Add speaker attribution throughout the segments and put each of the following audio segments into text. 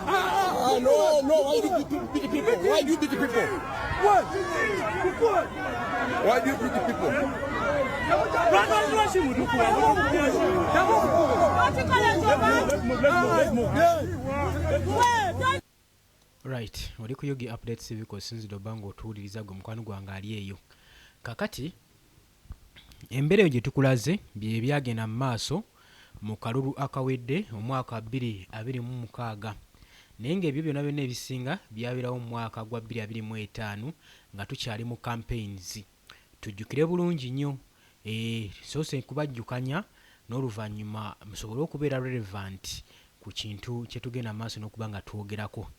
Speaker 1: Ah, no, no, why do you beat the people? Why do you beat the people? Why? Why do you beat the people?
Speaker 2: Right, oli ku Yugi Updates TV kw'osinzidde obba ng'otuwuliriza gwe mukwano gwange ali eyo. Kakati embeera eyo gye tukulaze bye byagenda mu maaso mu kalulu akawedde omwaka 2026 naye ng'ebyo byonna byonna ebisinga byaberawo mu mwaka gwa 2025 nga tukyali mu campaigns. Tujjukire bulungi nnyo eh, soose kubajjukanya n'oluvannyuma musobole okubeera relevant ku kintu kye tugenda mu maaso n'okuba nga twogerako.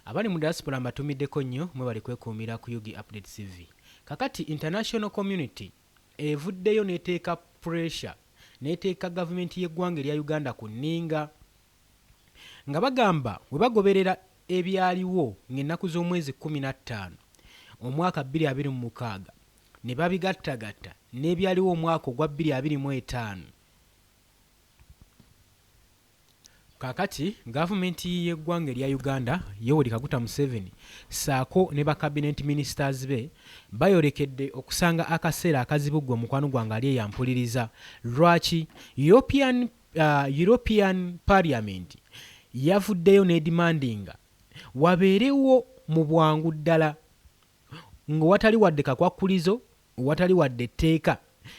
Speaker 2: Abali mu diaspora mbatumiddeko nnyo mwebale kwekuumira ku Ug Update TV. Kakati international community evuddeyo neteeka pressure neteeka gavumenti y'eggwanga erya Uganda ku nninga nga bagamba webagoberera ebyaliwo ng'ennaku z'omwezi 15 omwaka 2026 nebabigattagatta n'ebyaliwo omwaka ogwa 2025. Kaakati gavumenti y'eggwanga erya Uganda, Yoweri Kaguta Museveni ssaako ne ba cabinet ministers be bayolekedde okusanga akaseera akazibu ggwe mukwano gwange ali eyo ampuliriza. Lwaki? European, European Parliament yavuddeyo n'edimandinga wabeerewo mu bwangu ddala ng'owatali wadde kakwakkulizo, owatali wadde etteeka,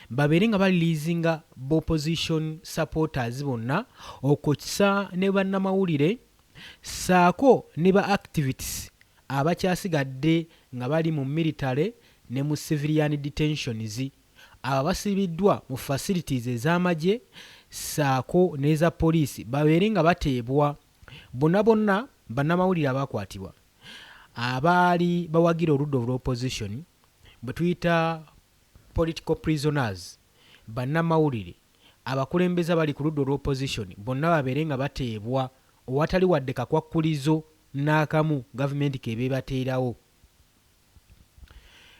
Speaker 2: babeere nga baliliizinga b'opposition supporters bonna okwo ksa ne bannamawulire ssaako ne ba activits abakyasigadde nga bali mu military ne mu civilian detentions, abo abasibiddwa mu facilities ez'amagye ssaako n'eza poliisi babeere nga bateebwa bonna bonna bannamawulire abaakwatibwa. Abaali bawagira oludda olwa opposition bwetuyita political prisoners, bannamawulire, abakulembeze abali ku ludda olwa opposition bonna babeere nga bateebwa owatali wadde kakwakkulizo n'akamu gavumenti keeba ebateerawo.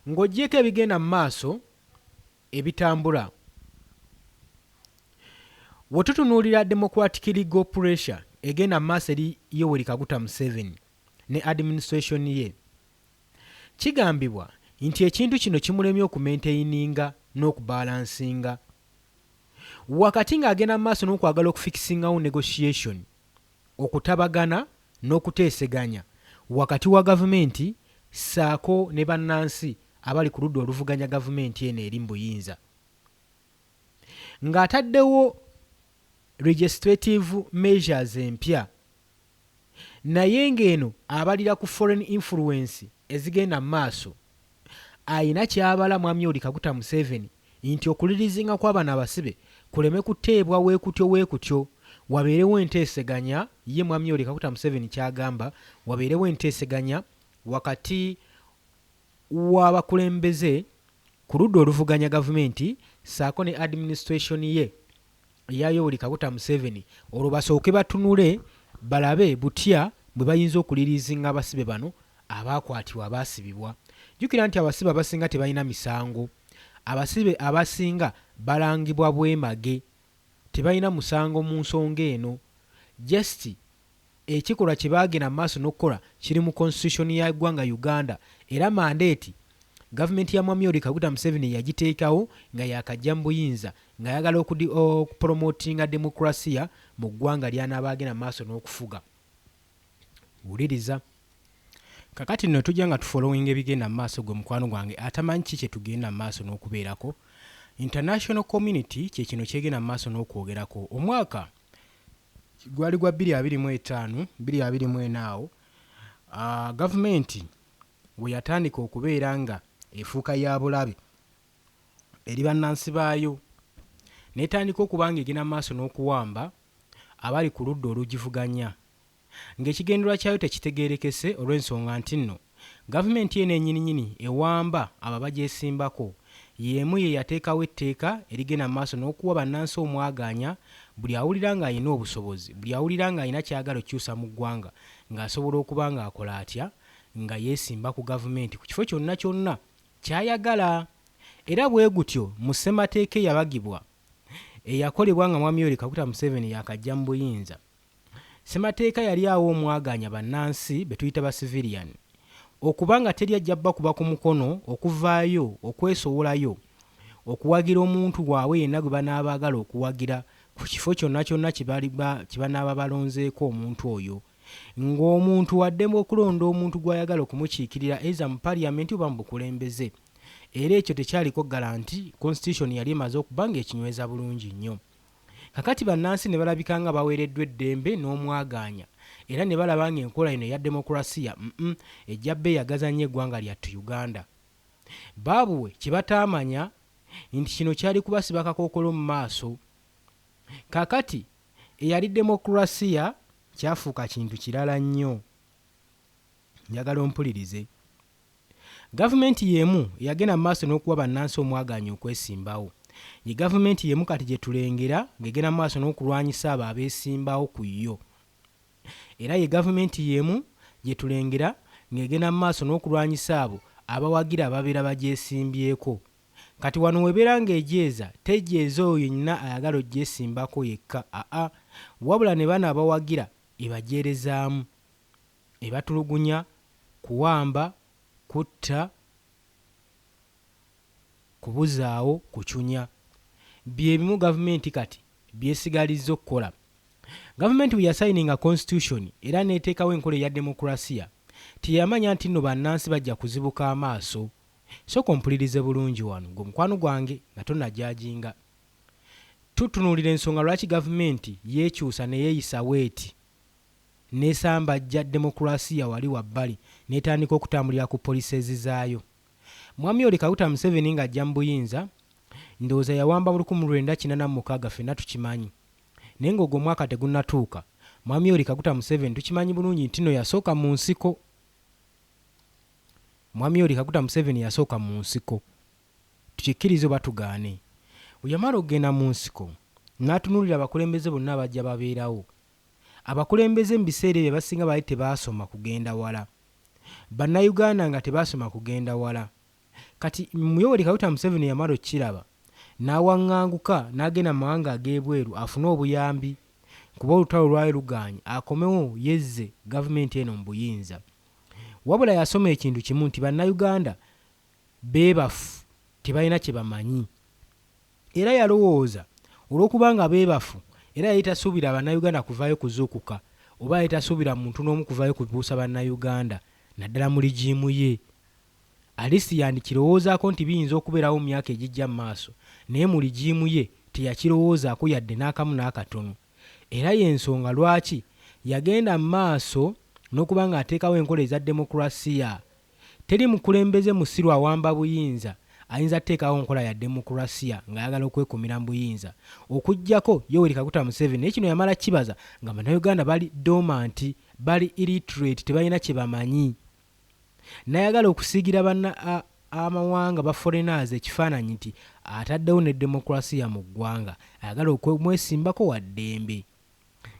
Speaker 2: Ng'oggyeeko ebigenda mu maaso ebitambula, wetutunuulira democratic legal pressure egenda mu maaso eri Yoweri Kaguta Museveni ne administration ye. Kigambibwa nti ekintu kino kimulemye okumaintaininga n'okubalansinga wakati ng'agenda mu maaso n'okwagala okufikisingawo negotiation, okutabagana n'okuteeseganya wakati wa gavumenti ssaako ne bannansi abali ku ludda oluvuganya gavumenti eno eri mu buyinza ng'ataddewo registrative measures empya naye ng'eno abalira ku foreign influence ezigenda mu maaso, alina ky'abala Mwami Yoweri Kaguta Museveni nti okulirizinga kwa bano abasibe kuleme kuteebwa weekutyo weekutyo, wabeerewo enteeseganya, ye Mwami Yoweri Kaguta Museveni ky'agamba, wabeerewo enteeseganya wakati w'abakulembeze ku ludda oluvuganya gavumenti ssaako ne administration ye. eya Yoweri Kaguta Museveni olwo basooke batunule balabe butya bwe bayinza okuliriizinga abasibe bano abaakwatibwa abaasibibwa. Jjukira nti abasibe abasinga tebalina misango. Abasibe abasinga balangibwa bwemage. Tebalina musango mu nsonga eno. Just Ekikolwa kye baagenda mu maaso n'okukola kiri mu Constitution ya ggwanga Uganda era mandeeti Gavumenti ya Mwami Yoweri Kaguta Museveni yagiteekawo nga yaakajja mu buyinza ng'ayagala okupolomotinga demokulasiya mu ggwanga ly'anaaba agenda mu maaso n'okufuga. Wuliriza. Kakati nno tujja nga tufollowinga ebigenda mu maaso gwe mukwano gwange atamanyi ki kyetugenda mu maaso n'okubeerako. International community kye kino ky'egenda mu maaso n'okwogerako. Omwaka. Gwali gwa 2025, 2024 awo, gavumenti we yatandika okubeera nga efuuka ya bulabe eri bannansi baayo n'etandika okuba ng'egenda mu maaso n'okuwamba abali ku ludda olugivuganya ng'ekigendererwa kyayo tekitegeerekese olw'ensonga nti nno Gavumenti eno enyininyini ewamba abo abagyesimbako y'emu yeyateekawo etteeka erigenda mu maaso n'okuwa bannansi omwagaanya buli awulira ng'alina obusobozi, buli awulira ng'alina ky'ayagala okukyusa mu ggwanga ng'asobola okuba ng'akola atya nga yeesimba ku gavumenti ku kifo kyonna kyonna ky'ayagala. Era bwe gutyo mu ssemateeka eyabagibwa eyakolebwa nga Mwami Yoweri Kaguta Museveni yaakajja mu buyinza, ssemateeka yali awa omwagaanya bannansi be tuyita ba civilian okuba nga teri ajja bakuba ku mukono okuvaayo okwesowolayo okuwagira omuntu waabwe yenna gwe banaabaagala okuwagira ku kifo kyonna kyonna kye banaaba balonzeeko omuntu oyo ng'omuntu waddembe okulonda omuntu gw'ayagala okumukiikirira either mu parliament oba mu bukulembeze era ekyo tekyaliko guarantee constitution yali emaze okuba ng'ekinyweza bulungi nnyo. Kakati bannansi ne balabika nga baweereddwa eddembe n'omwagaanya era ne balaba ng'enkola eno eya demokulasiya mm ejja beeyagaza nnyo eggwanga lyattu Uganda. Baabuwe kye bataamanya nti kino kyali kubasiba kakookolo mu maaso. Kaakati eyali demokulasiya kyafuuka kintu kirala nnyo. Njagala ompulirize. Gavumenti y'emu eyagenda mu maaso n'okuwa bannansi omwagaanya okwesimbawo, ye gavumenti y'emu kati gye tulengera ng'egenda mu maaso n'okulwanyisa abo abeesimbawo ku yo. Era ye gavumenti y'emu gye tulengera ng'egenda mu maaso n'okulwanyisa abo abawagira ababeera bagyesimbyeko. Kati wano w'ebeera ng'ejeeza, tejeeza oyo yenna ayagala okugyesimbako yekka, aa, wabula ne bano abawagira ebajeerezaamu. Ebatulugunya, kuwamba, kutta, kubuzaawo, kucunya. Bye bimu gavumenti kati by'esigalizza okukola. Gavumenti bwe yasayininga Constitution era n'eteekawo enkola eya demokulasiya, teyamanya nti nno bannansi bajja kuzibuka amaaso. Sooka ompulirize bulungi wano ggwe mukwano gwange nga tonnajaajinga. Tutunuulira ensonga lwaki gavumenti yeekyusa ne yeeyisa bw'eti. N'esambajja demokulasiya wali wabbali n'etandika okutambulira ku policies zaayo. Mwami Yoweri Kaguta Museveni ng'ajja mu buyinza, ndowooza yawamba mu 1986 ffenna tukimanyi. Naye ng'ogwo omwaka tegunnatuuka, Mwami Yoweri Kaguta Museveni tukimanyi bulungi nti nno yasooka mu nsiko. Mwami Yoweri Kaguta Museveni yasooka mu nsiko. Tukikkirize oba tugaane. Bwe yamala okugenda mu nsiko, n'atunuulira abakulembeze bonna abajja babeerawo, Abakulembeze mu biseera ebyo abasinga baali tebaasoma kugenda wala. Bannayuganda nga tebaasoma kugenda wala. Kati Yoweri Kaguta Museveni yamala okukiraba n'awaŋŋanguka n'agenda mu mawanga ag'ebweru afune obuyambi kuba olutalo lwali lugaanyi akomewo yezze gavumenti eno mu buyinza. Wabula yasoma ekintu kimu nti Bannayuganda beebafu tebalina kye bamanyi. Era yalowooza olw'okuba nga beebafu era yali tasuubira Bannayuganda kuvaayo kuzuukuka oba yali tasuubira muntu n'omu kuvaayo kubuusa Bannayuganda naddala mu ligiimu ye. At least yandikirowoozaako nti biyinza okubeerawo mu myaka egijja mu maaso naye mu ligiimu ye teyakirowoozaako yadde n'akamu n'akatono. Era y'ensonga lwaki yagenda mu maaso n'okuba ng'ateekawo enkola eza demokulasiya. Teri mukulembeze musiru awamba buyinza ayinza teekawo nkola ya demokulasiya ng'ayagala okwekumira mu buyinza okuggyako Yoweri Kaguta Museveni naye kino yamala kibaza nga Bannayuganda bali dormant, bali illiterate tebalina kye bamanyi. N'ayagala okusiigira banna amawanga ba foreigners ekifaananyi nti ataddewo ne demokulasiya mu ggwanga ayagala okumwesimbako wa ddembe.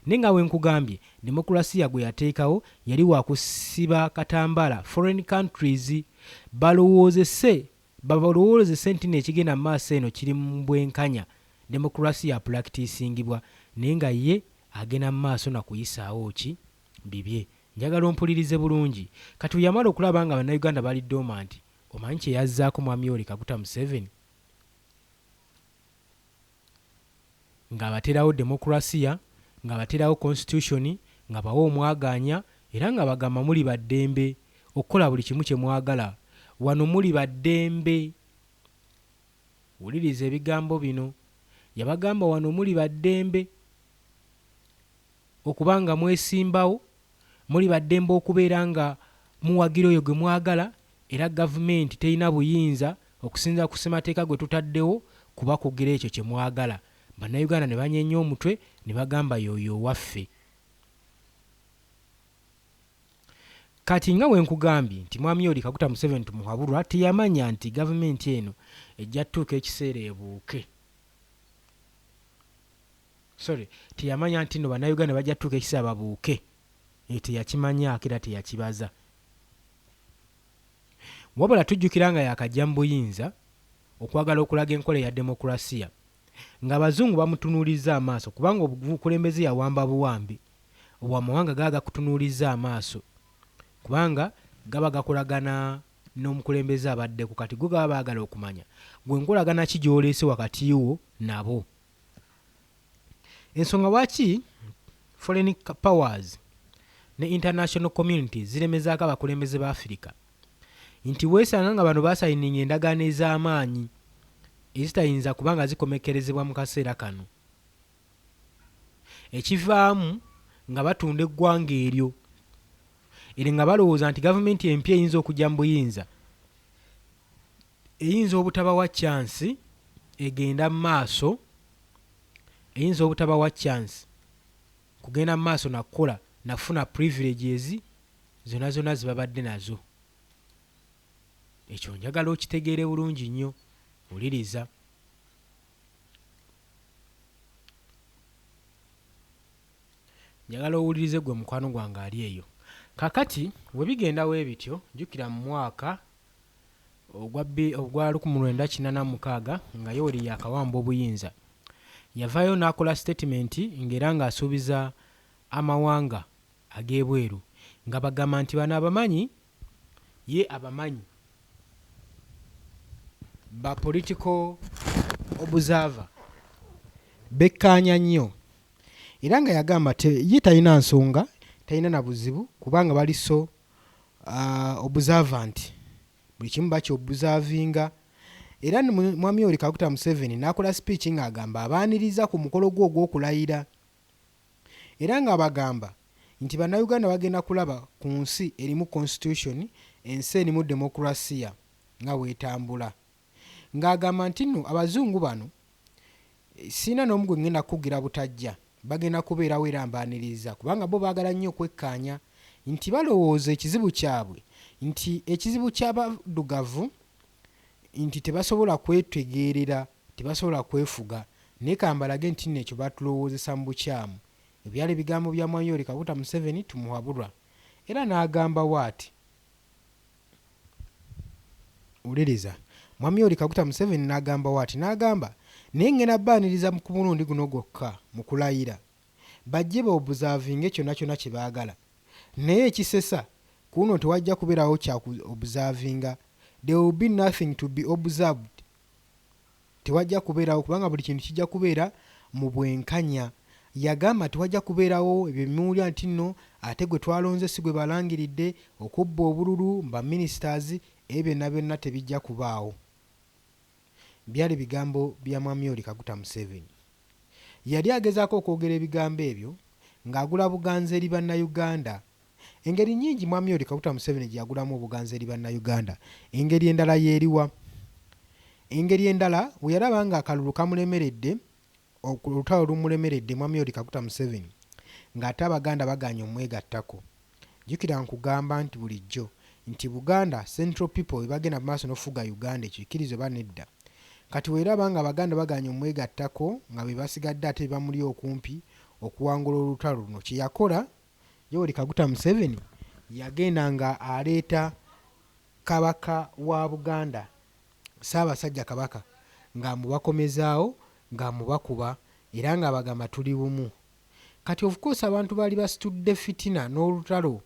Speaker 2: Naye nga bwe nkugambye, demokulasiya gwe yateekawo yali wa kusiba katambala foreign countries balowoozese babalowoolezese nti nno ekigenda mu maaso eno kiri mu bwenkanya, demokulasiya apulakitiisingibwa naye nga ye agenda mu maaso na kuyisaawo ki? Bibye. Njagala ompulirize bulungi. Kati bwe yamala okulaba nga Bannayuganda bali dormant, omanyi kye yazzaako Mwami Yoweri Kaguta Museveni? Ng'abateerawo demokulasiya, ng'abateerawo constitution, ng'abawa omwagaanya era ng'abagamba muli ba ddembe okukola buli kimu kye mwagala. Wano muli ba ddembe. Wuliriza ebigambo bino. Yabagamba wano muli ba ddembe okuba nga mwesimbawo, muli ba ddembe okubeera nga muwagira oyo gwe mwagala era gavumenti terina buyinza okusinziira ku ssemateeka gwe tutaddewo kubakugira ekyo kye mwagala. Bannayuganda ne banyeenya omutwe ne bagamba y'oyo owaffe. Kati nga bwe nkugambye nti Mwami Yoweri Kaguta Museveni Tumuhaburwa teyamanya nti gavumenti eno ejja tutuuka ekiseera ebuuke. Sorry, teyamanya nti nno Bannayuganda bajja tutuuka ekiseera babuuke. Eyo teyakimanyaako era teyakibaza. Wabula tujjukira nga yaakajja mu buyinza, okwagala okulaga enkola eya demokulasiya, ng'Abazungu bamutunuulizza amaaso kubanga obukulembeze yawamba buwambi, obwo amawanga gaba gakutunuulizza amaaso kubanga gaba gakolagana n'omukulembeze abaddeko kati go gaba baagala okumanya gwe nkolagana ki gy'oleese wakati wo nabo. Ensonga lwaki foreign powers ne international community ziremezaako abakulembeze ba Afirika nti weesanga nga bano basayininga endagaano ez'amaanyi ezitayinza kuba nga zikomekkerezebwa mu kaseera kano ekivaamu nga batunda eggwanga eryo ere nga balowooza nti gavumenti empya eyinza okujja mu buyinza eyinza obutabawa chance egenda mu maaso eyinza obutabawa chance kugenda mu maaso nakukola nakufuna privileges zona zona zebabadde nazo. Ekyo njagala okitegeere bulungi nnyo. Wuliriza. Njagala owulirize gwe mukwano gwange ali eyo. Kakati webigenda webityo jjukira mu mwaka ogwa ogwa 1986 nga Yoweri yaakawamba obuyinza, yavaayo n'akola sitatimenti ng'era ng'asuubiza amawanga ag'ebweru nga bagamba nti bano abamanyi ye abamanyi ba political observer bekkaanya nnyo era nga yagamba te, ye talina nsonga talina na buzibu kubanga bali so observant buli kimu bakyobuzavinga era mwami Yoweri Kaguta Museveni n'akola speech ng'agamba abaaniriza ku mukolo gwe ogw'okulayira era ng'abagamba nti Bannayuganda bagenda kulaba ku nsi erimu constitution, ensi erimu demokulasiya nga bw'etambula. Ng'agamba nti nno Abazungu bano sirina n'omu gwe ngenda kukugira butajja, bagenda kubeerawo era mbaaniriza kubanga bo baagala nnyo okwekkaanya nti balowooza ekizibu kyabwe nti ekizibu ky'Abaddugavu nti tebasobola kwetegeerera, tebasobola kwefuga naye kambalage nti nno ekyo batulowoozesa mu bukyamu. Ebyo byali bigambo bya Mwami Yoweri Kaguta Museveni Tumuhabulwa era n'agamba bwati. Wuliriza. Mwami Yoweri Kaguta Museveni n'agamba bwati, n'agamba, Naye ngenda baaniriza ku mulundi guno gwokka mu kulayira. Bajje ba obuzavinge kyonna kyonna kye baagala. Naye ekisesa, ku luno tewajja kubeerawo kya ku obuzavinga. There will be nothing to be observed. Tewajja kubeerawo, kubanga buli kintu kijja kubeera mu bwenkanya. Yagamba tewajja kubeerawo ebyo bye muwulira nti nno ate gwe twalonze si gwe balangiridde, okubba obululu, ba ministers, ebyo byonna byonna tebijja kubaawo. Byali bigambo bya Mwami Yoweri Kaguta Museveni. Yali agezaako okwogera ebigambo ebyo ng'agula buganzi eri Bannayuganda. Engeri nnyingi Mwami Yoweri Kaguta Museveni gye yagulamu obuganzi eri Bannayuganda. Engeri endala y'eriwa? Engeri endala bwe yalaba ng'akalulu kamulemeredde, olutalo lumulemeredde Mwami Yoweri Kaguta Museveni ng'ate Abaganda bagaanye omwegattako. Jjukira nkugamba nti bulijjo nti Buganda, Central people, be bagenda mu maaso n'okufuga Uganda ekyo kkiriza oba nedda. Kati weraba nga Abaganda bagaanye omwegattako nga be basigadde ate be bamuli okumpi okuwangula olutalo luno kye yakola Yoweri Kaguta Museveni yagenda nga aleeta Kabaka wa Buganda Ssaabasajja Kabaka nga amubakomezaawo nga amubakuba era nga abagamba tuli bumu. Kati of course abantu baali basitudde fitina n'olutalo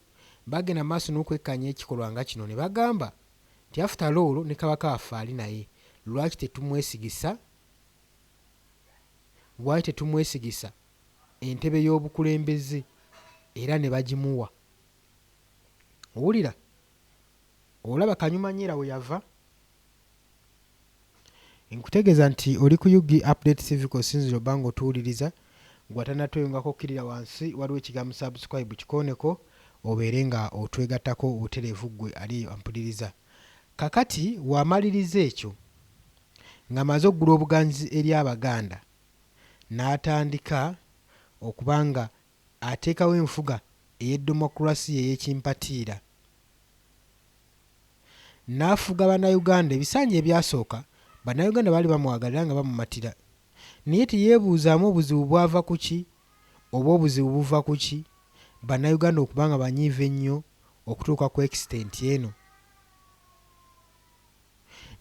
Speaker 2: bagenda mu maaso n'okwekkaanya ekikolwa nga kino ne bagamba nti after all ne Kabaka waffe ali naye lwaki tetumwesigisa lwaki tetumwesigisa entebe y'obukulembeze era ne bagimuwa. Owulira? Olaba Kanyumanyiira we yava? Nkutegeeza nti oli ku Ug Update TV kw'osinziira obba ng'otuwuliriza. Ggwe atannatweyungako kkirira wansi waliwo ekigambo subscribe kikooneko obeere nga otwegattako butereevu ggwe ali eyo ampuliriza. Kakati w'amaliriza ekyo ng'amaze okugula obuganzi eri Abaganda n'atandika okuba nga ateekawo enfuga ey'edomokulasiya ey'ekimpatiira n'afuga Bannayuganda. Ebisanja ebyasooka Bannayuganda baali bamwagala era nga bamumatira naye teyeebuuzaamu obuzibu bwava ku ki oba obuzibu buva ku ki Bannayuganda okuba nga banyiivu ennyo okutuuka ku extent eno.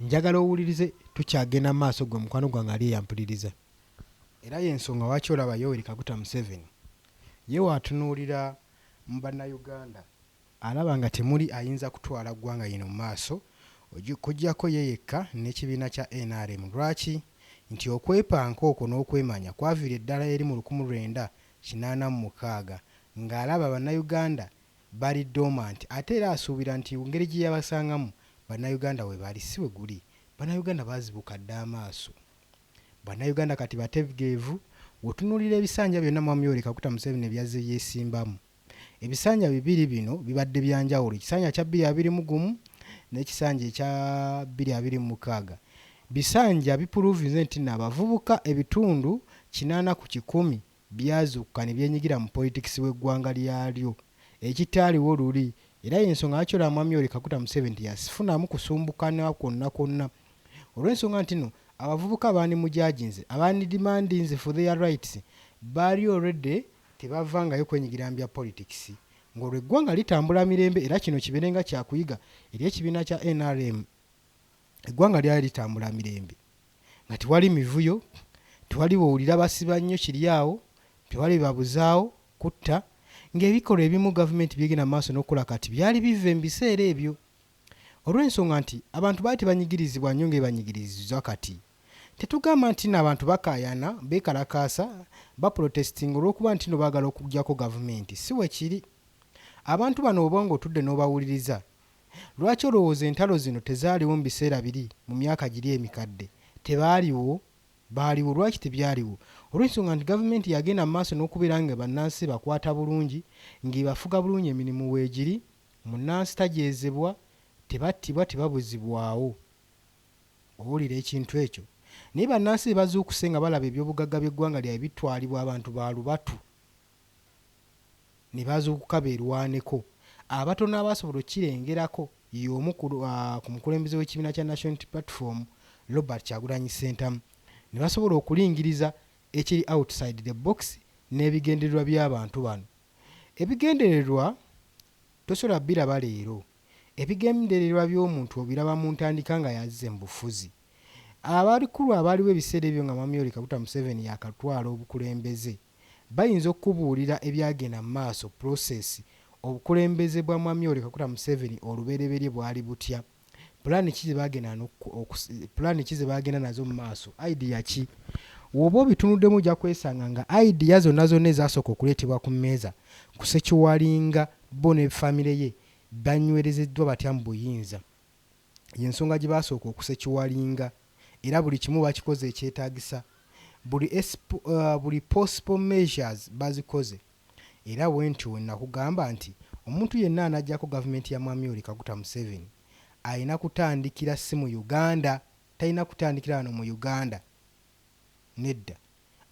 Speaker 2: Njagala owulirize tukyagenda mu maaso gwe mukwano gwange ali eyampuliriza. Era y'ensonga lwaki olaba Yoweri Kaguta Museveni ye w'atunuulira mu Bannayuganda alaba nga temuli ayinza kutwala ggwanga lino mu maaso okuggyako ye yekka n'ekibiina kya nrm. Lwaki? Nti okwepanka okwo n'okwemanya kwaviira ddala eri mu 1986 ng'alaba Bannayuganda bali dormant ate era asuubira nti engeri gye yabasangamu Bannayuganda we bali si bwe guli. Bannayuganda baazibuka dda amaaso. Bannayuganda kati bategeevu. W'otunuulira ebisanja byonna Mwami Yoweri Kaguta Museveni by'azze yeesimbamu, ebisanja bibiri bino bibadde bya njawulo, ekisanja ekya 2021 n'ekisanja ekya 2026. Bisanja bipuluuvinze nti nno abavubuka ebitundu 80% byazuukuka ne byenyigira mu politikisi w'eggwanga lyalyo ekitaaliwo luli era y'ensonga lwaki olaba Mwami Yoweri Kaguta Museveni teyafunamu kusumbukana kwonna kwonna olw'ensonga nti nno abavubuka abandimujajinze abandidemandinze for their rights baali already tebavangayo kwenyigira mu bya politics ng'olwo eggwanga litambula mirembe era kino kibeere nga kyakuyiga eri ekibiina kya NRM. Eggwanga lyali litambula mirembe nga tewali mivuyo, tewali bw'owulira basiba nnyo kiri awo, tewali babuzaawo kutta ng'ebikolwa ebimu gavumenti by'egenda mu maaso n'okukola kati byali biva mu biseera ebyo olw'ensonga nti abantu baali tebanyigirizibwa nnyo nga bwe kati. Tetugamba nti nno abantu bakaayana, beekalakaasa, baprotestinga olw'okuba nti nno baagala okuggyako gavumenti. Si bwe kiri. Abantu bano bw'oba ng'otudde n'obawuliriza, lwaki olowooza entalo zino tezaaliwo mu biseera biri mu myaka giri emikadde? Tebaaliwo? Baaliwo. Lwaki tebyaliwo? Olw'ensonga nti gavumenti yagenda mu maaso n'okubeera nga bannansi bakwata bulungi, ng'ebafuga bulungi emirimu weegiri, munnansi tajeezebwa, tebattibwa, tebabuzibwawo. Owulira ekintu ekyo? Naye bannansi be bazuukuse nga balaba ebyobugagga by'eggwanga lyabwe bitwalibwa abantu ba lubatu ne bazuukuka beerwaneko. Abatono abaasobola okukirengerako y'omu ku mukulembeze w'ekibiina kya National Unity Platform Robert Kyagulanyi Ssentamu ne basobola okulingiriza ekiri outside the box n'ebigendererwa by'abantu bano. Ebigendererwa tosobola biraba leero. Ebigendererwa by'omuntu obiraba mu ntandika nga yazze mu bufuzi. Abakulu abaaliwo ebiseera ebyo nga Mwami Yoweri Kaguta Museveni yaakatwala obukulembeze bayinza okukubuulira ebyagenda mu maaso process obukulembeze bwa Mwami Yoweri Kaguta Museveni olubereberye bwali butya, pulaani ki ze baagenda pulaani ki ze baagenda nazo mu maaso, idea ki? Bw'oba obitunuddemu ojja kwesanga nga idea zonna zonna ezasooka okuleetebwa ku mmeeza kusecuringa bo ne famire ye banywerezeddwa batya mu buyinza. Y'ensonga gye baasooka okusecuringa era buli kimu bakikoze ekyetaagisa. Buli buli possible measures bazikoze. Era bwe ntyo we nakugamba nti omuntu yenna anaggyako gavumenti ya Mwami Yoweri Kaguta Museveni alina kutandikira si mu Uganda, talina kutandikira wano mu Uganda, nedda.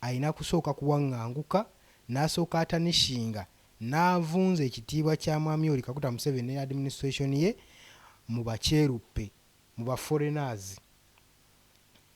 Speaker 2: Alina kusooka kuwaŋŋanguka n'asooka atarnishinga n'avunza ekitiibwa kya Mwami Yoweri Kaguta Museveni ne administration ye mu bakyeruppe, mu ba foreigners.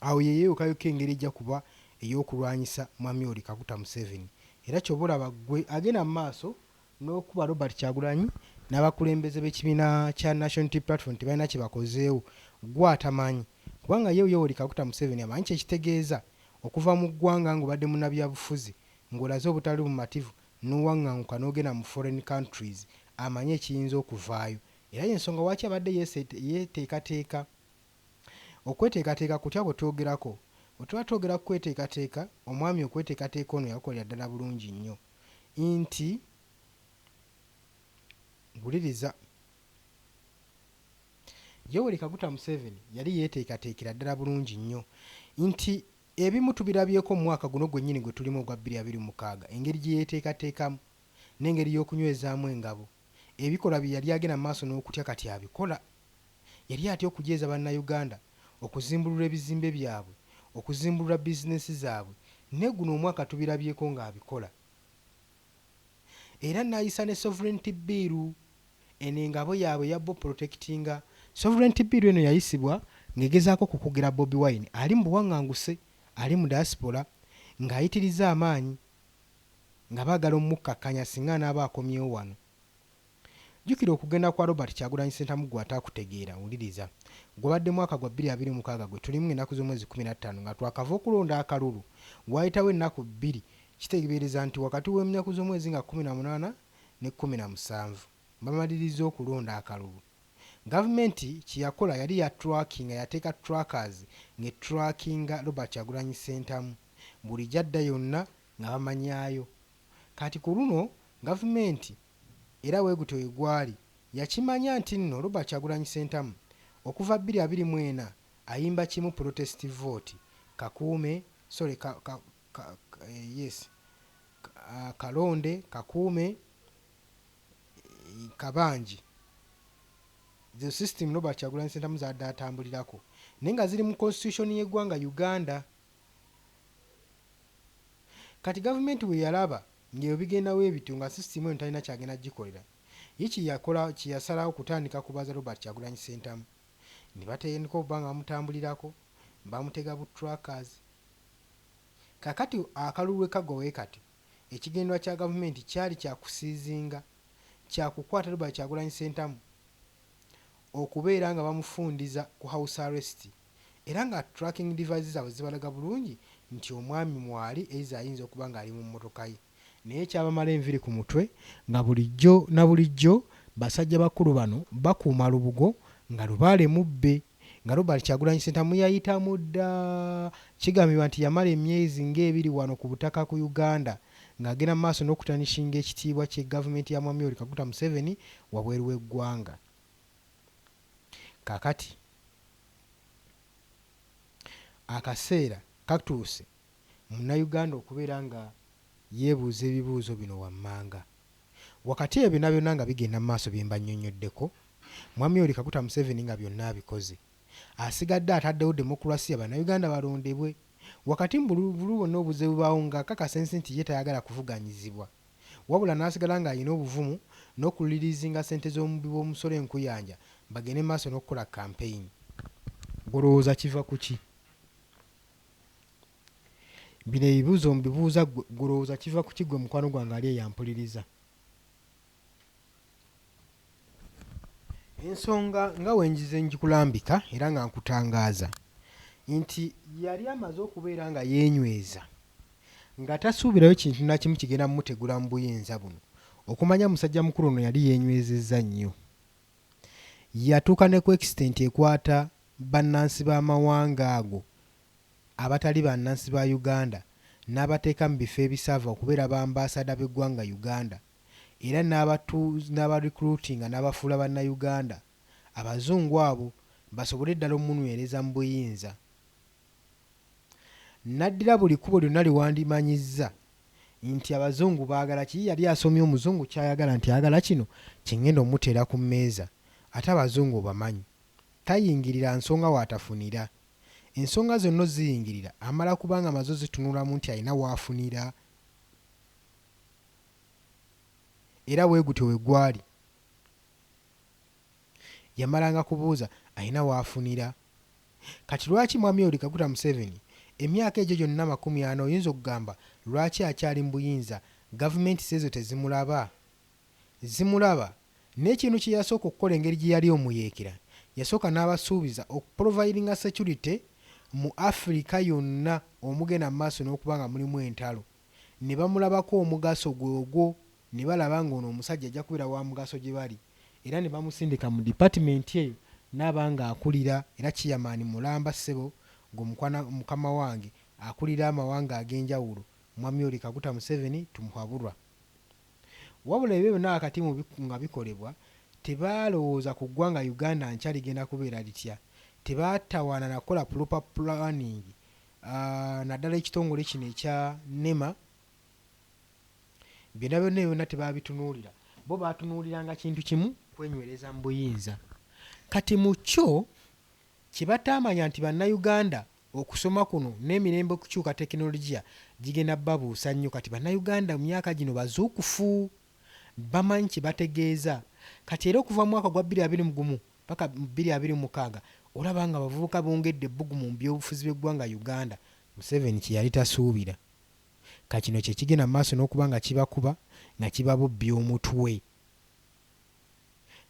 Speaker 2: Awo ye yeeyokayokka engeri ejja kuba ey'okulwanyisa Mwami Yoweri Kaguta Museveni. Era ky'oba olaba ggwe agenda mu maaso n'okuba Robert Kyagulanyi n'abakulembeze b'ekibiina kya National Unity Platform tebalina kye bakozeewo, ggwe atamanyi. Kubanga ye Yoweri Kaguta Museveni amanyi kye kitegeeza okuva mu ggwanga ng'obadde munnabyabufuzi ng'olaze obutali bumativu n'owaŋŋanguka n'ogenda mu foreign countries amanyi ekiyinza okuvaayo. Era y'ensonga lwaki abadde yeeteekateeka. Okweteekateeka kutya kwe twogerako? Bwe tuba twogera ku kweteekateeka, omwami okweteekateeka ono yakukolera ddala bulungi nnyo nti wuliriza. Yoweri Kaguta Museveni yali yeeteekateekera ddala bulungi nnyo nti ebimu tubirabyeko mu mwaka guno gwennyini gwe tulimu ogwa 2026 engeri gye yeeteekateekamu n'engeri y'okunywezaamu engabo. Ebikolwa bye yali agenda mu maaso n'okutya kati abikola. Yali atya okujeeza Bannayuganda, okuzimbulula ebizimbe byabwe, okuzimbulula bizinensi zaabwe naye guno omwaka tubirabyeko ng'abikola. Era n'ayisa ne Sovereignty Bill eno engabo yaabwe eya bo protectinga. Sovereignty Bill eno yayisibwa ng'egezaako okukugira Bobi Wine ali mu buwaŋŋanguse, ali mu diaspora ng'ayitiriza amaanyi nga baagala omukkakkanya singa anaaba akomyewo wano. Jjukira okugenda kwa Robert Kyagulanyi Ssentamu ggwe ataakutegeera wuliriza. Gubadde mwaka gwa 2026 gwe tulimu ng'ennaku z'omwezi 15 nga twakava okulonda akalulu. Waayitawo ennaku bbiri, kitegeereza nti wakati w'ennaku z'omwezi nga 18 ne 17 bamalirizza okulonda akalulu. Gavumenti kye yakola yali ya trackinga, yateeka trackers ng'etrackinga Robert Kyagulanyi Ssentamu buli gy'adda yonna nga bamanyaayo. Kati ku luno gavumenti era bwe gutyo bwe gwali yakimanya nti nno Robert Kyagulanyi Ssentamu okuva 2024 ayimba kimu protest vote kakuume sorry ka, ka, ka, yes kalonde kakuume kabangi the system Robert Kyagulanyi Ssentamu z'adde atambulirako naye nga ziri mu constitution y'eggwanga Uganda. Kati gavumenti bwe yalaba ng'ebyo bigenda bwe bityo nga system eno talina ky'agenda gikolera, ye kye yakola kye yasalawo kutandika kubaza Robert Kyagulanyi Ssentamu ne batandika okuba nga bamutambulirako, bamutega bu trackers. Kaakati akalulu bwe kaggwa bwe kati, ekigendererwa kya gavumenti kyali kya kusiizinga, kya kukwata Robert Kyagulanyi Ssentamu okubeera nga bamufundiza ku house arrest era nga tracking devices zaabwe zibalaga bulungi nti omwami mwali either ayinza okuba ng'ali mu mmotoka ye. Naye kyabamala enviiri ku mutwe nga bulijjo na bulijjo basajja bakulu bano bakuuma lubugo nga lubaale mubbe nga Robert Kyagulanyi Ssentamu yayitamu dda. Kigambibwa nti yamala emyezi ng'ebiri wano ku butaka ku Uganda ng'agenda mu maaso n'okutanishinga ekitiibwa kye gavumenti ya Mwami Yoweri Kaguta Museveni wabweru w'eggwanga. Kaakati akaseera katuuse Munnayuganda okubeera nga yeebuuza ebibuuzo bino wammanga. Wakati ebyo byonna byonna nga bigenda mu maaso bye mbannyonnyoddeko, Mwami Yoweri Kaguta Museveni nga byonna abikoze, asigadde ataddewo demokulasiya Bannayuganda balondebwe. Wakati mu bululu bwonna obuzze bubaawo ng'akakasa ensi nti ye tayagala kuvuganyizibwa wabula n'asigala ng'alina obuvumu n'okuliriizinga ssente z'omubbi w'omusolo enkuyanja bagende mu maaso n'okukola kampeyini. Ggwe olowooza kiva ku ki? Bino ebibuuzo mbibuuza ggwe, ggwe olowooza kiva ku ki ggwe mukwano gwange ali eyo ampuliriza? Ensonga nga we nzize ngikulambika era nga nkutangaaza nti yali amaze okubeera nga yeenyweza nga tasuubirayo kintu na kimu kigenda mumutegula mu buyinza buno. Okumanya musajja mukulu ono yali yeenywezezza nnyo. Yatuuka ne ku extent ekwata bannansi b'amawanga ago abatali bannansi ba Uganda n'abateeka mu bifo ebisava okubeera ba ambasada b'eggwanga Uganda era n'aba recruitinga n'abafuula Bannayuganda Abazungu abo basobole ddala omunywereza mu buyinza. N'addira buli kkubo lyonna lye wandimanyizza nti Abazungu baagala ki. Ye yali asomye Omuzungu ky'ayagala nti ayagala kino kye ŋŋenda omuteera ku mmeeza. Ate Abazungu obamanyi. Tayingirira nsonga w'atafunira. Ensonga zonna oziyingirira amala kuba ng'amaze ozitunulamu nti alina w'afunira. Era bwe gutyo bwe gwali. Yamalanga kubuuza alina w'afunira. Kati lwaki Mwami Yoweri Kaguta Museveni emyaka egyo gyonna 40 oyinza okugamba lwaki akyali mu buyinza gavumenti si ezo tezimulaba? Zimulaba naye ekintu kye yasooka okukola engeri gye yali omuyeekera yasooka n'abasuubiza okuprovidinga security mu Africa yonna omugenda mu maaso n'okuba nga mulimu entalo ne bamulabako omugaso gwe ogwo ne balaba ng'ono omusajja ajja kubeera wa mugaso gye bali era ne bamusindika mu department eyo n'aba ng'akulira era ciyamaani mulamba ssebo ggwe mukwana mukama wange akulira amawanga ag'enjawulo Mwami Yoweri Kaguta Museveni Tumuhaburwa. Wabula ebyo byonna wakati mu nga bikolebwa tebaalowooza ku ggwanga Uganda nkya ligenda kubeera litya, tebaatawaana na kukola proper planning naddala ekitongole kino ekya nema, Byonna byonna ebyo byonna tebaabitunuulira. Bo baatunuuliranga kintu kimu, kwenywereza mu buyinza. Kati mu kyo kye bataamanya nti Bannayuganda okusoma kuno n'emirembe okukyuka tekinologiya gigenda babuusa nnyo kati Bannayuganda mu myaka gino bazuukufu, bamanyi kye bategeeza. Kati era okuva mu mwaka gwa 2021 paka mu 2026 olaba nga abavubuka bongedde ebbugumu mu byobufuzi by'eggwanga Uganda, Museveni kye yali tasuubira. Ka kino kye kigenda mu maaso n'okuba nga kibakuba nga kibabobbya omutwe.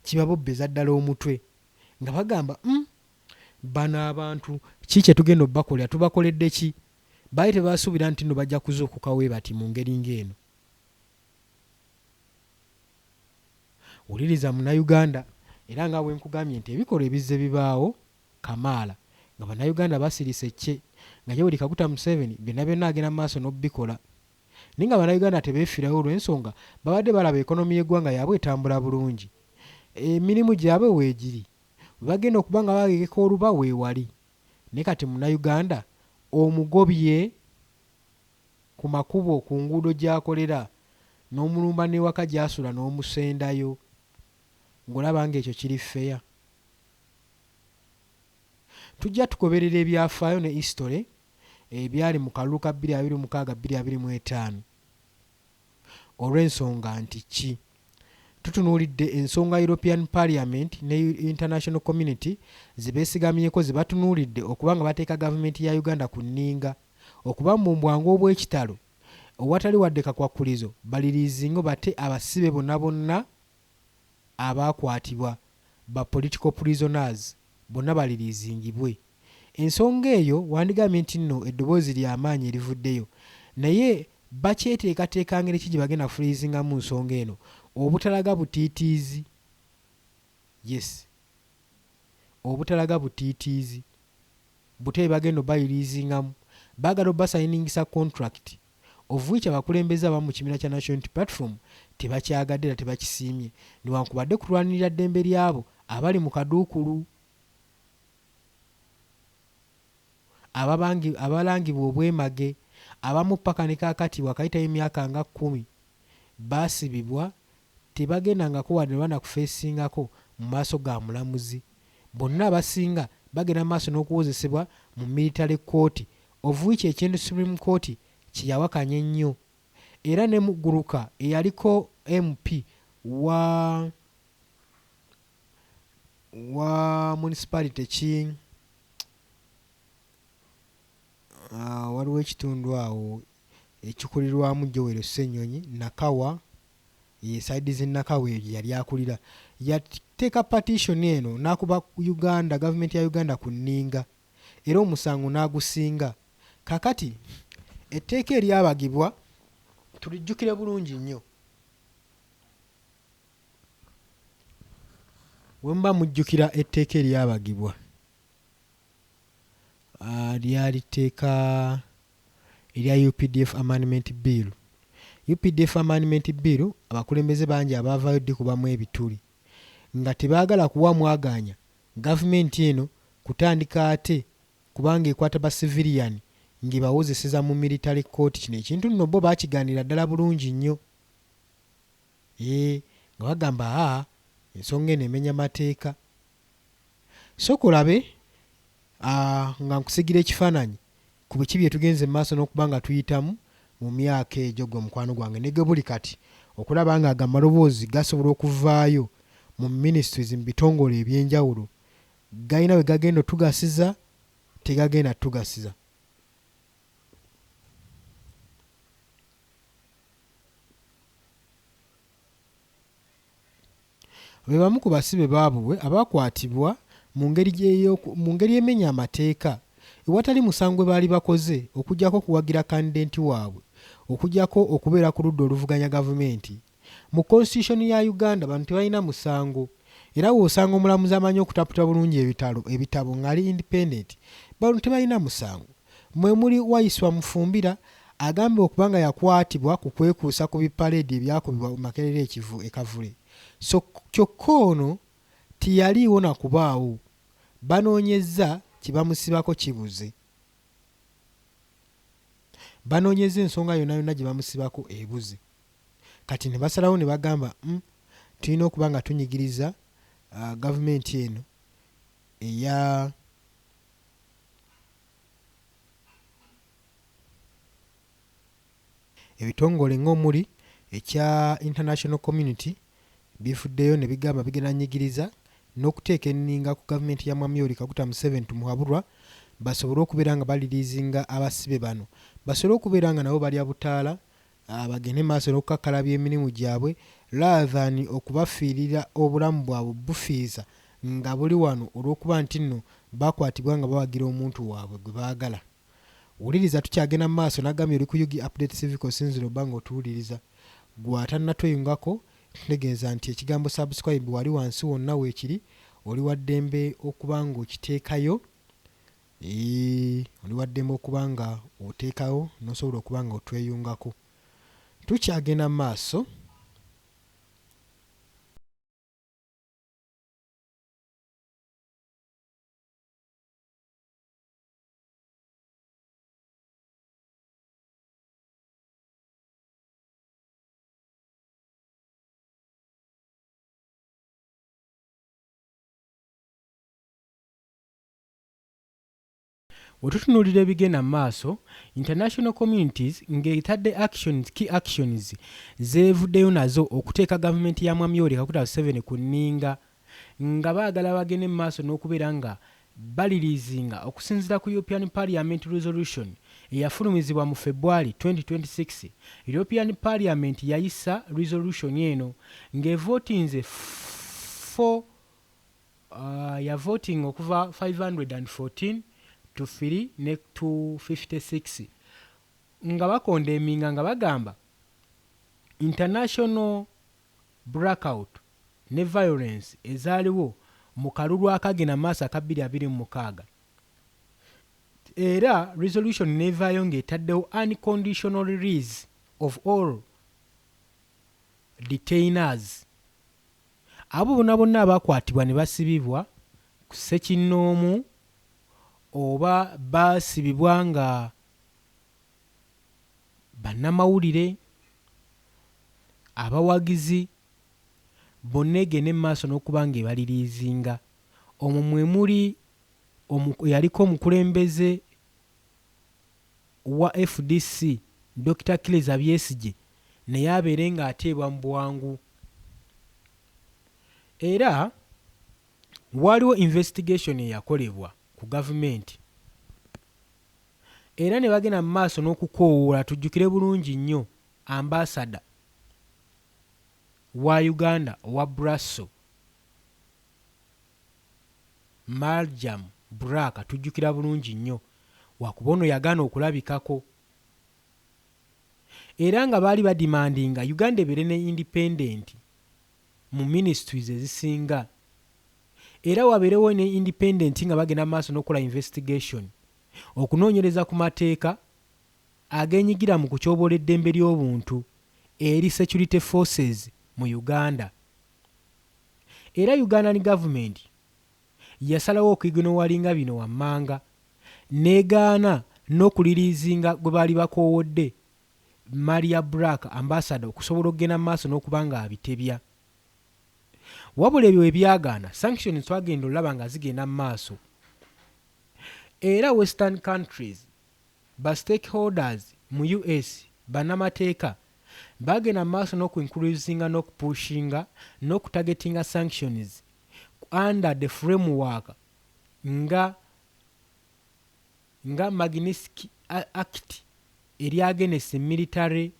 Speaker 2: Kibabobbeza ddala omutwe nga bagamba, Uhm! Bano abantu ki kye tugenda obbakolera? Tubakoledde ki? Baali tebasuubira nti nno bajja kuzuukuka we bati mu ngeri ng'eno. Wuliriza Munnayuganda, era nga bwe nkugambye nti ebikolwa ebizze bibaawo kamaala nga Bannayuganda basirise kye nga Yoweri Kaguta Museveni byonna byonna agenda mu maaso n'obikola. Naye nga Bannayuganda tebeefiirayo olw'ensonga babadde balaba economy y'eggwanga yaabwe etambula bulungi. Emirimu gyabwe weegiri. We bagenda okuba nga bagegeka oluba weewali. Naye kati Munnayuganda omugobye ku makubo ku nguudo gy'akolera n'omulumba n'ewaka gy'asula n'omusendayo ng'olaba ng'ekyo kiri fair? Tujja tugoberera ebyafaayo ne history ebyali mu kalulu ka 2026 2025 olw'ensonga nti ki? Tutunuulidde ensonga European Parliament ne International Community ze beesigamyeko ze batunuulidde okuba nga bateeka gavumenti ya Uganda ku nninga okuba mu bwangu obw'ekitalo owatali wadde kakwakkulizo baliriizinge bate abasibe bonna bonna abaakwatibwa ba political prisoners bonna baliriizingibwe. Ensonga eyo wandigambye nti nno eddoboozi lya maanyi erivuddeyo naye bakyeteekateeka ngeri ki gye bagenda kufreezingamu nsonga eno obutalaga butiitiizi. Yes, obutalaga butiitiizi butebe bagenda obaliriizingamu baagala obasayiningisa contract of which abakulembeze abamu mu kibiina kya National Unity Platform tebakyagadde era tebakisiimye newankubadde kulwanirira ddembe lyabo abali mu kaduukulu abalangibwa obwemage abamu paka ne kaakati wakayitayo emyaka nga 10 baasibibwa tebagendangako wadde banakufeesingako mu maaso ga mulamuzi. Bonna abasinga bagenda mu maaso n'okuwozesebwa mu military court of which ekintu Supreme Court kye yawakanya ennyo. Era ne Muguruka eyaliko MP wa municipality ki waliwo ekitundu awo ekikulirwamu Joel Ssenyonyi Nakawa ye side z'e Nakawa eyo gye yali akulira yateeka petition eno n'akuba Uganda gavumenti ya Uganda ku nninga era omusango n'agusinga. Kaakati etteeka eryabagibwa tulijjukire bulungi nnyo. We muba mujjukira etteeka eryabagibwa lyali tteeka erya UPDF Amendment Bill. UPDF Amendment Bill abakulembeze bangi abaavaayo ddikubamu ebituli nga tebaagala kuwa mwagaanya gavumenti eno kutandika ate kubanga ekwata ba civilian ng'ebawozeseza mu military court. Kino ekintu nno bo baakigaanira ddala bulungi nnyo. Nga bagamba aa ensonga eno emenya mateeka. Sooka olabe nga nkusiigira ekifaananyi ku biki bye tugenze mu maaso n'okuba nga tuyitamu mu myaka egyo ggwe mukwano gwange ne gwe buli kati okulaba nga ago amaloboozi gasobola okuvaayo mu ministries mu bitongole eby'enjawulo galina we gagenda otugasiza tegagenda tugasiza. Be bamu ku basibe baabwe abakwatibwa mu ngeri emenya amateeka ewatali musango gwe baali bakoze okuggyako okuwagira kandidenti waabwe okuggyako okubeera ku ludda oluvuganya gavumenti. Mu constitution ya Uganda bano tebalina musango era w'osanga omulamuzi amanyi okutaputa bulungi ebitabo ng'ali independent bano tebalina musango. Mwe muli Waiswa Mufumbira agambibwa okuba nga yakwatibwa ku kwekuusa ku bipaleedi ebyakubibwa mu Makerere e Kavule. So kyokka ono teyaliiwo na kubaawo. Banoonyezza kye bamusibako kibuze. Banoonyezza ensonga yonna yonna gye bamusibako ebuze. Kati ne basalawo ne bagamba tulina okuba nga tunyigiriza gavumenti eno eya ebitongole ng'omuli ekya International Community bivuddeyo ne bigamba bigenda nyigiriza n'okuteeka enninga ku gavumenti ya Mwami Yoweri Kaguta Museveni Tumuhaburwa basobole okubeera nga baliriizinga abasibe bano basobole okubeera nga nabo balya butaala bagende maaso n'okukakkalabya emirimu gyabwe rather than okubafiirira obulamu bwabwe bufiiza nga buli wano olw'okuba nti nno Bakwatibwa nga bawagira omuntu waabwe gwe baagala. Wuliriza tukyagenda mu maaso nagambye oli ku Ug Update Civic osinzira obba nga otuwuliriza. Gwe atannatweyungako ntegeeza nti ekigambo subscribe wali wansi wonna weekiri oli wa ddembe okuba nga okiteekayo. Eeh oli wa ddembe okuba nga oteekawo n'osobola okuba nga otweyungako. Tukyagenda mu maaso. Wetutunuulira ebigenda mu maaso, international communities ng'etadde actions, key actions z'evuddeyo nazo okuteeka gavumenti ya Mwami Yoweri Kaguta Museveni ku nninga nga baagala bagende mu maaso n'okubeera nga baliriizinga okusinziira ku European Parliament Resolution eyafulumizibwa mu Febwali 2026. European Parliament yayisa resolution eno ng'evootinze 4 ya voting okuva 514 to 3 ne 256 nga bakondeminga nga bagamba international blackout ne violence ezaaliwo mu kalulu akagenda maaso aka 2026. Era resolution nevaayo ng'etaddewo unconditional release of all detainers. Abo bonna bonna abaakwatibwa ne basibibwa ku ssekinnoomu oba baasibibwa nga bannamawulire, abawagizi, bonna egende mu maaso n'okuba ng'ebaliriizinga. Omwo mwe muli eyaliko omukulembeze wa fdc, Dokita Kizza Besigye naye abeere ng'ateebwa mu bwangu. Era waaliwo investigation eyakolebwa ku gavumenti era ne bagenda mu maaso n'okukoowoola tujjukire bulungi nnyo ambasada wa Uganda owa Brussels Marjam Brack tujjukira bulungi nnyo wakuba ono yagaana okulabikako era nga baali badimandinga Uganda ebeere ne independent mu ministries ezisinga era wabeerewo ne independent nga bagenda mu maaso n'okukola investigation okunoonyereza ku mateeka agenyigira mu kutyoboola eddembe ly'obuntu eri security forces mu Uganda. Era Ugandan government yasalawo okuignowalinga bino wammanga n'egaana n'okuliriizinga gwe baali bakoowodde Maria Brack ambassador okusobola okugenda mu maaso n'okuba nga abitebya. Wabula ebyo bwe byagaana, sanctions twagenda olaba nga zigenda mu maaso era western countries ba stakeholders mu US bannamateeka baagenda mu maaso n'okuincreasinga n'okupushinga n'okutagetinga sanctions under the framework nga nga Magnitsky Act eri against military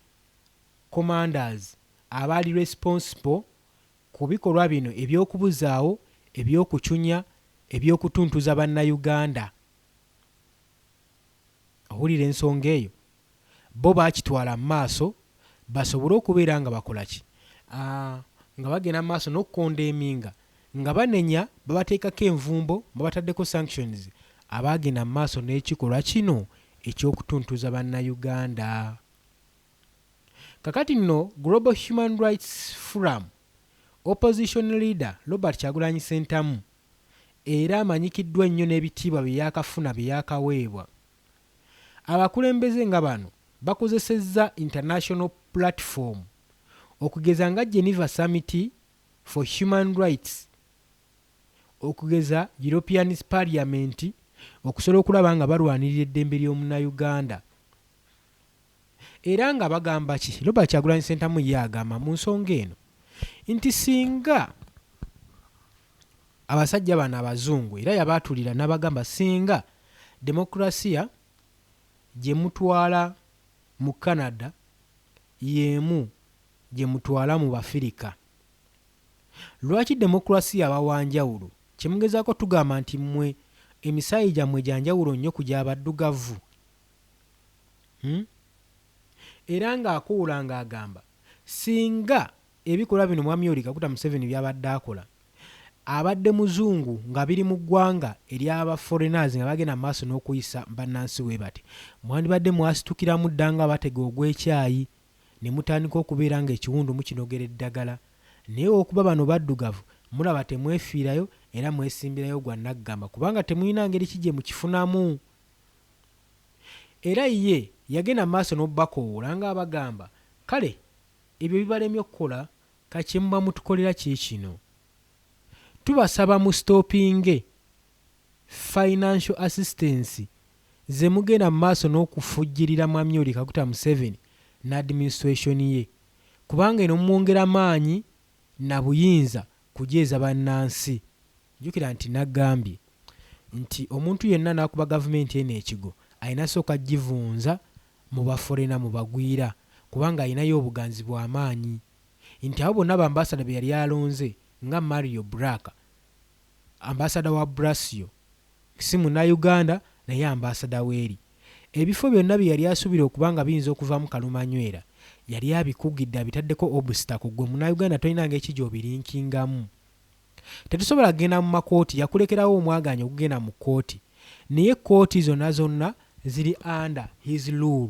Speaker 2: commanders abaali responsible ku bikolwa bino eby'okubuzaawo, eby'okucunya, eby'okutuntuza Bannayuganda. Owulira ensonga eyo? Bo baakitwala mu maaso basobole okubeera nga bakola ki? Nga bagenda mu maaso n'okukondeeminga nga banenya babateekako envumbo, babataddeko sanctions abaagenda mu maaso n'ekikolwa kino eky'okutuntuza Bannayuganda. Kakati nno Global Human Rights Forum Opposition Leader Robert Kyagulanyi Ssentamu era amanyikiddwa ennyo n'ebitiibwa bye yaakafuna bye yaakaweebwa. Abakulembeze nga bano bakozesezza international platform okugeza nga Geneva Summit for Human Rights, okugeza European Parliament okusobola okulaba nga balwanirira eddembe ly'Omunnayuganda. Era nga bagamba ki? Robert Kyagulanyi Ssentamu ye agamba mu nsonga eno nti singa abasajja bano abazungu era yabaatulira n'abagamba singa demokulasiya gye mutwala mu Canada y'emu gye mutwala mu Bafirika, lwaki demokulasiya aba wa njawulo? Kye mugezaako tugamba nti mmwe Emisaayi gyammwe gya njawulo nnyo ku gy'abaddugavu? Hmm? Era ng'akuwula ng'agamba singa ebikolwa bino Mwami Yoweri Kaguta Museveni by'abadde akola abadde muzungu nga biri mu ggwanga ery'aba foreigners nga bagenda mu maaso n'okuyisa bannansi we bati, mwandibadde mwasitukiramu dda nga batega ogw'ekyayi ne mutandika okubeera ng'ekiwundu mukinogera eddagala. Naye olw'okuba bano baddugavu mulaba temwefiirayo era mwesimbirayo gwa nnaggamba kubanga temulina ngeri ki gye mukifunamu. Era ye yagenda mu maaso n'obubakoowoola ng'abagamba, Kale ebyo bibalemye okukola, kati kye muba mutukolera kiikino. Tubasaba mu stoppinge financial assistance ze mugenda mu maaso n'okufujjirira Mwami Yoweri Kaguta Museveni ne administration ye kubanga eno mumwongera maanyi na buyinza kujeeza bannansi. Jjukira nti nagambye nti omuntu yenna anaakuba gavumenti eno ekigo alina sooka givunza mu baforena, mu bagwira kubanga alinayo obuganzi bwa maanyi. Nti abo bonna ba ambasada be yali alonze nga Mario Brack, ambasada wa Brasio, si Munnayuganda naye ambasada w'eri. Ebifo byonna bye yali asuubira okuba nga biyinza okuvaamu kalumanywera yali abikugidde abitaddeko obstacle ggwe Munnayuganda tolina ngeri ki gy'obirinkingamu. Tetusobola kugenda mu makooti yakulekerawo omwagaanya ogugenda mu kkooti naye kkooti zonna zonna ziri under his rule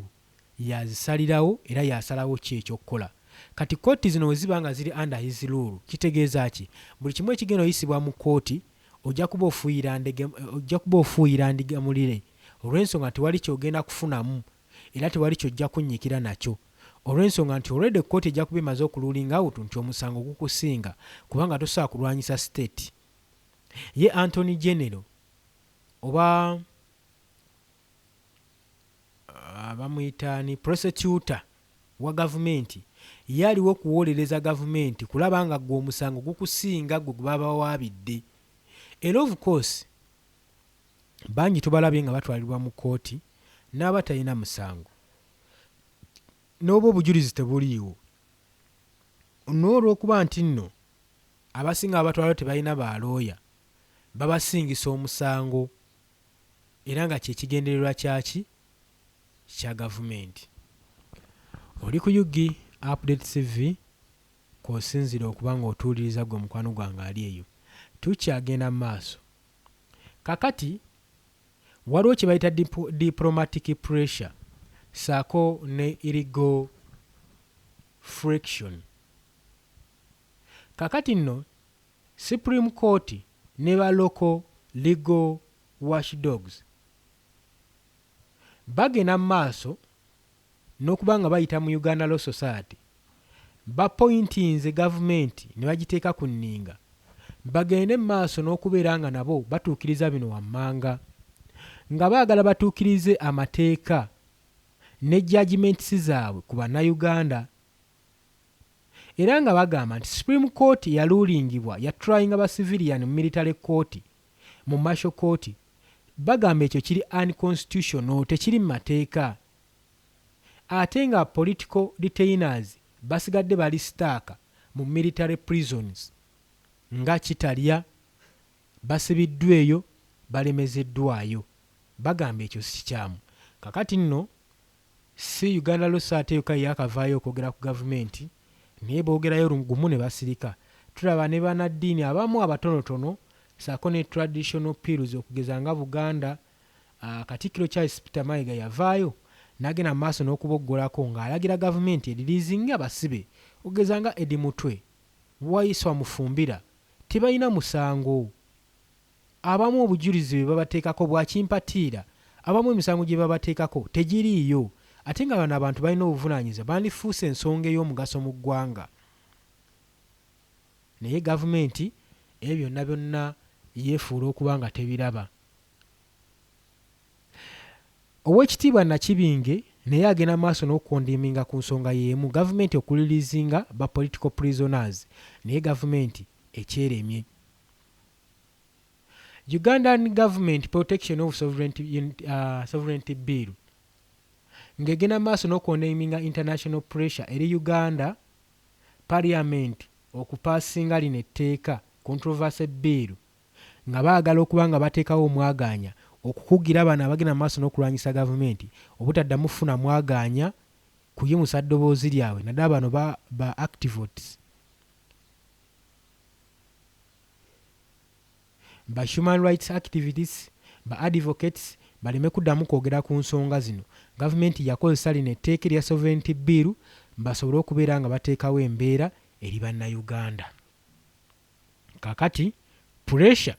Speaker 2: y'azisalirawo era y'asalawo ki eky'okukola. Kati kkooti zino bwe ziba nga ziri under his rule kitegeeza ki? Buli kimu ekigenda oyisibwa mu kkooti ojja kuba ofuuyira ndege ojja kuba ofuuyira ndiga mulire olw'ensonga tewali ky'ogenda kufunamu era tewali ky'ojja kunnyikira nakyo olw'ensonga nti already kkooti ejja kuba emaze okululinga out nti omusango gukusinga kubanga tosobola kulwanyisa state. Ye Antony General oba bamuyita ani prosecutor wa gavumenti ye aliwo kuwolereza gavumenti kulaba nga gwe omusango gukusinga gwe gwe babawaabidde era of course bangi tubalabye nga batwalibwa mu kkooti n'abatalina musango n'oba obujulizi tebuliiwo n'olwokuba nti nno abasinga babatwalayo tebalina ba looya babasingisa omusango era nga kye kigendererwa kyaki kya gavumenti. Oli ku Ug Update TV kw'osinziira okuba ng'otuwuliriza ggwe mukwano gwange ali eyo. Tukyagenda mu maaso. Kakati waliwo kye bayita diplomatic pressure ssaako ne illegal friction. Kakati nno Supreme Court ne ba local legal watchdogs bagenda mu maaso n'okuba nga bayita mu Uganda Law Society bapointinze gavumenti ne bagiteeka ku nninga bagende mu maaso n'okubeera nga nabo batuukiriza bino wammanga nga baagala batuukirize amateeka ne judgements zaabwe ku Bannayuganda. Era nga bagamba nti Supreme Court yaluulingibwa ya tryinga ba civilian mu military court, mu martial court, bagamba ekyo kiri unconstitutional, tekiri mu mateeka. Ate nga political detainers basigadde bali stuck mu military prisons nga Kitalya, basibiddwa eyo, balemezeddwayo. Bagamba ekyo si kikyamu. Kakati nno Si Uganda Law Society yokka yeyaakavaayo okwogera ku gavumenti naye boogerayo gumu ne basirika. Tulaba ne banaddiini abamu abatonotono ssaako ne traditional pills okugeza nga Buganda, Katikkiro Charles Peter Mayiga yavaayo n'agenda mu maaso n'okuboggolako ng'alagira gavumenti eririizinge abasibe okugeza nga Eddie Mutwe, Waiswa Mufumbira tebalina musango. Abamu obujulizi bwe babateekako bwa kimpatiira, abamu emisango gye babateekako tegiriiyo ate nga bano abantu balina obuvunaanyizibwa bandifuuse ensonga ey'omugaso mu ggwanga. Naye gavumenti ebyo byonna byonna yeefuula okuba nga tebiraba. Oweekitiibwa Nakibinge naye agenda mu maaso n'okukondeminga ku nsonga y'emu gavumenti okuliliizinga ba political prisoners naye gavumenti ekyeremye. Ugandan Government Protection of Sovereignty, uh, Sovereignty Bill ng'egenda maaso n'okukondeminga international pressure eri Uganda Parliament okupaasinga lino etteeka controversy bill nga baagala okuba nga bateekawo omwagaanya okukugira bano abagenda mu maaso n'okulwanyisa gavumenti obutaddamu kufuna mwagaanya kuyimusa ddoboozi lyabwe naddala bano ba, ba activotes ba human rights activists ba advocates baleme kuddamu kwogera ku nsonga zino. Gavumenti yakozesa lino etteeka erya Sovereignty Bill basobole okubeera nga bateekawo embeera eri Bannayuganda. Kaakati pressure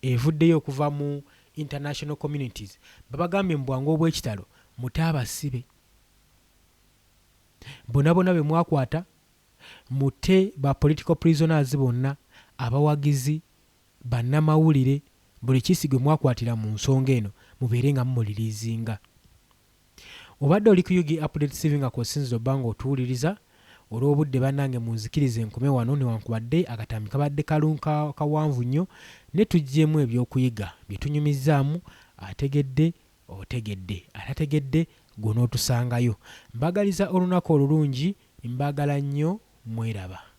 Speaker 2: evuddeyo okuva mu international communities babagambye mu bwangu obw'ekitalo mute abasibe bona bona be mwakwata, mute ba political prisoners bonna, abawagizi, bannamawulire, buli kiisi gwe mwakwatira mu nsonga eno mubeere nga mumuliriizinga. Obadde oli ku Ug Updates TV nga kw'osinzira obba nga otuwuliriza. Olw'obudde bannange munzikirize nkome wano newankubadde akatambi kabadde kawanvu nnyo naye tuggyeemu eby'okuyiga bye tunyumizzaamu ategedde otegedde atategedde ggwe onootusangayo. Mbagaliza olunaku olulungi mbagala nnyo mweraba.